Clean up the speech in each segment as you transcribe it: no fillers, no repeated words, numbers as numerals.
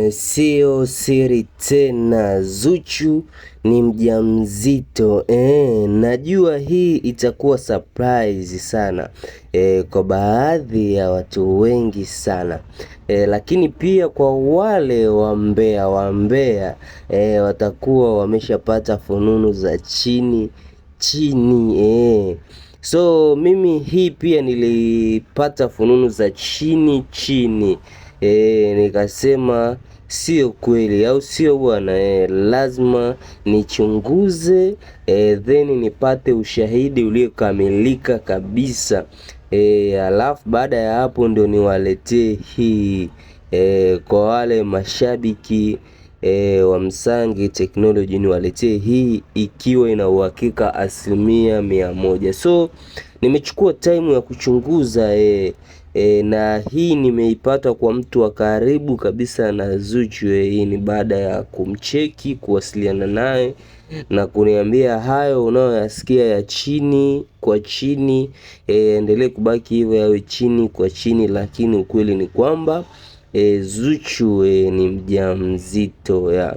Sio siri tena, Zuchu ni mjamzito. Najua hii itakuwa surprise sana kwa baadhi ya watu wengi sana. Lakini pia kwa wale wambea wambea watakuwa wameshapata fununu za chini chini. So mimi hii pia nilipata fununu za chini chini. Nikasema sio kweli au sio bwana, lazima nichunguze, then nipate ushahidi uliokamilika kabisa. Alafu baada ya hapo ndio niwaletee hii kwa wale mashabiki wa Msangi Technology, niwaletee hii ikiwa ina uhakika 100%. So nimechukua time ya kuchunguza na hii nimeipata kwa mtu wa karibu kabisa na Zuchu. Hii ni baada ya kumcheki, kuwasiliana naye na kuniambia hayo unayoyasikia ya chini kwa chini, endelee kubaki hivyo, yawe chini kwa chini, lakini ukweli ni kwamba Zuchu ni mjamzito ya.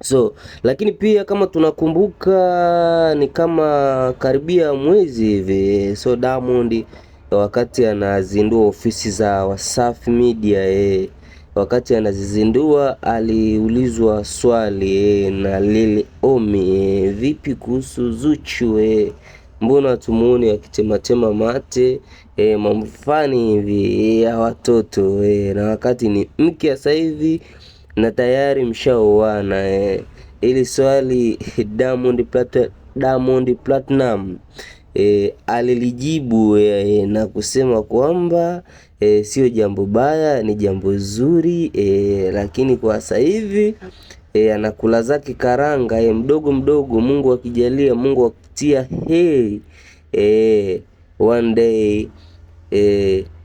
So lakini pia kama tunakumbuka ni kama karibia mwezi hivi, so Diamond wakati anazindua ofisi za Wasafi Media, wakati anazizindua aliulizwa swali na Lil Ommy, vipi kuhusu Zuchu, mbona tumuone akitematema mate mambo fani hivi ya watoto, na wakati ni mke sasa hivi na tayari mshaoana. Ili swali Diamond Platinum alilijibu na kusema kwamba sio jambo baya, ni jambo zuri, lakini kwa sasa hivi anakula zake karanga mdogo mdogo. Mungu akijalia, Mungu akitia heri, one day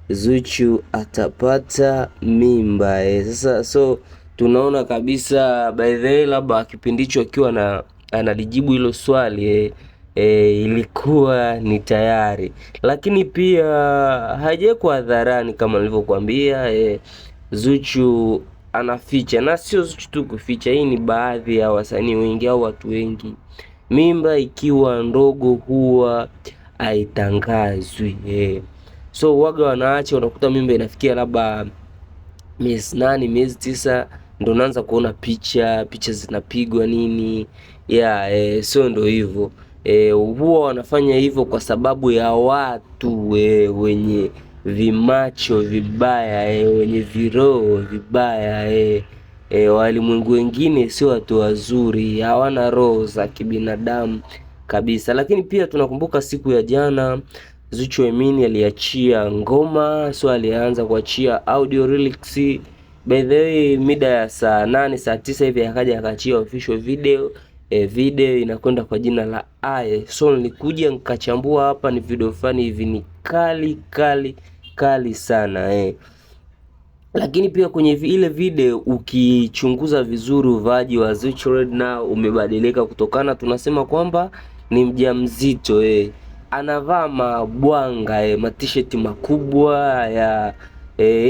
Zuchu atapata mimba. Sasa so tunaona kabisa by the way, labda kipindi hicho akiwa na analijibu hilo swali ilikuwa ni tayari, lakini pia haijawekwa hadharani kama nilivyokuambia. Zuchu anaficha, na sio Zuchu tu kuficha, hii ni baadhi ya wasanii wengi au watu wengi. Mimba ikiwa ndogo huwa haitangazwi. So waga wanaacha, unakuta mimba inafikia labda miezi 8, miezi 9 ndo unaanza kuona picha zinapigwa nini ya so ndo hivyo. Huwa wanafanya hivyo kwa sababu ya watu wenye vimacho vibaya, wenye viroho vibaya. Walimwengu wengine sio watu wazuri, hawana roho za kibinadamu kabisa. Lakini pia tunakumbuka siku ya jana Zuchu Emini aliachia ngoma, so alianza kuachia audio lyrics. By the way, mida ya saa 8 saa 9 hivi akaja akaachia official video. Video inakwenda kwa jina la Aye. So nilikuja nikachambua hapa, ni video fulani hivi ni kali kali kali sana. Lakini pia kwenye ile video ukichunguza vizuri, uvaaji wa Zuchu right now umebadilika kutokana, tunasema kwamba ni mjamzito. Anavaa mabwanga, matisheti makubwa ya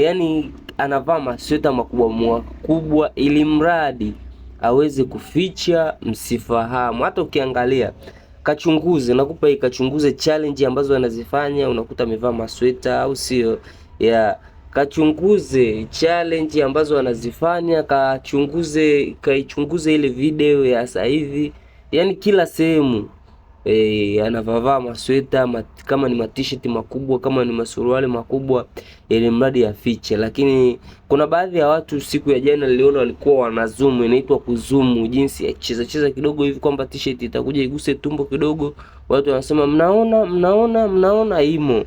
yani anavaa masweta makubwa makubwa, ili mradi aweze kuficha msifahamu. Hata ukiangalia kachunguze, nakupa ikachunguze challenge ambazo anazifanya, unakuta amevaa masweta au sio? Ya kachunguze challenge ambazo anazifanya, kachunguze, kaichunguze ile video ya sasa hivi, yani kila sehemu anavaa masweta kama ni matisheti makubwa, kama ni masuruali makubwa, ili mradi afiche. Lakini kuna baadhi ya watu siku ya jana niliona walikuwa wanazoom, inaitwa kuzoom, jinsi ya cheza cheza kidogo hivi kwamba t-shirt itakuja iguse tumbo kidogo, watu wanasema mnaona, mnaona, mnaona imo.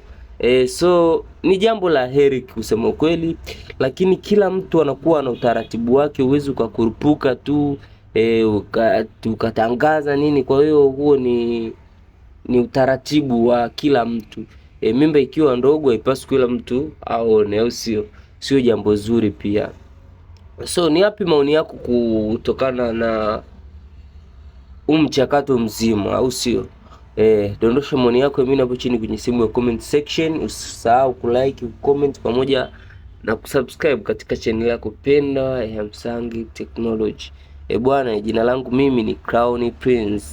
So ni jambo la heri kusema ukweli, lakini kila mtu anakuwa na utaratibu wake, huwezi ukakurupuka tu ukatangaza nini. Kwa hiyo huo ni utaratibu wa kila mtu. Mimba ikiwa ndogo haipaswi kila mtu aone, au sio? Sio jambo zuri pia. So ni yapi maoni yako kutokana na huu mchakato mzima, au sio? Dondosha maoni yako mimi hapo chini kwenye sehemu ya comment section. Usisahau kulike, kucomment pamoja na kusubscribe katika channel yako pendwa ya Msangi Technology. E bwana, jina langu mimi ni Crown Prince.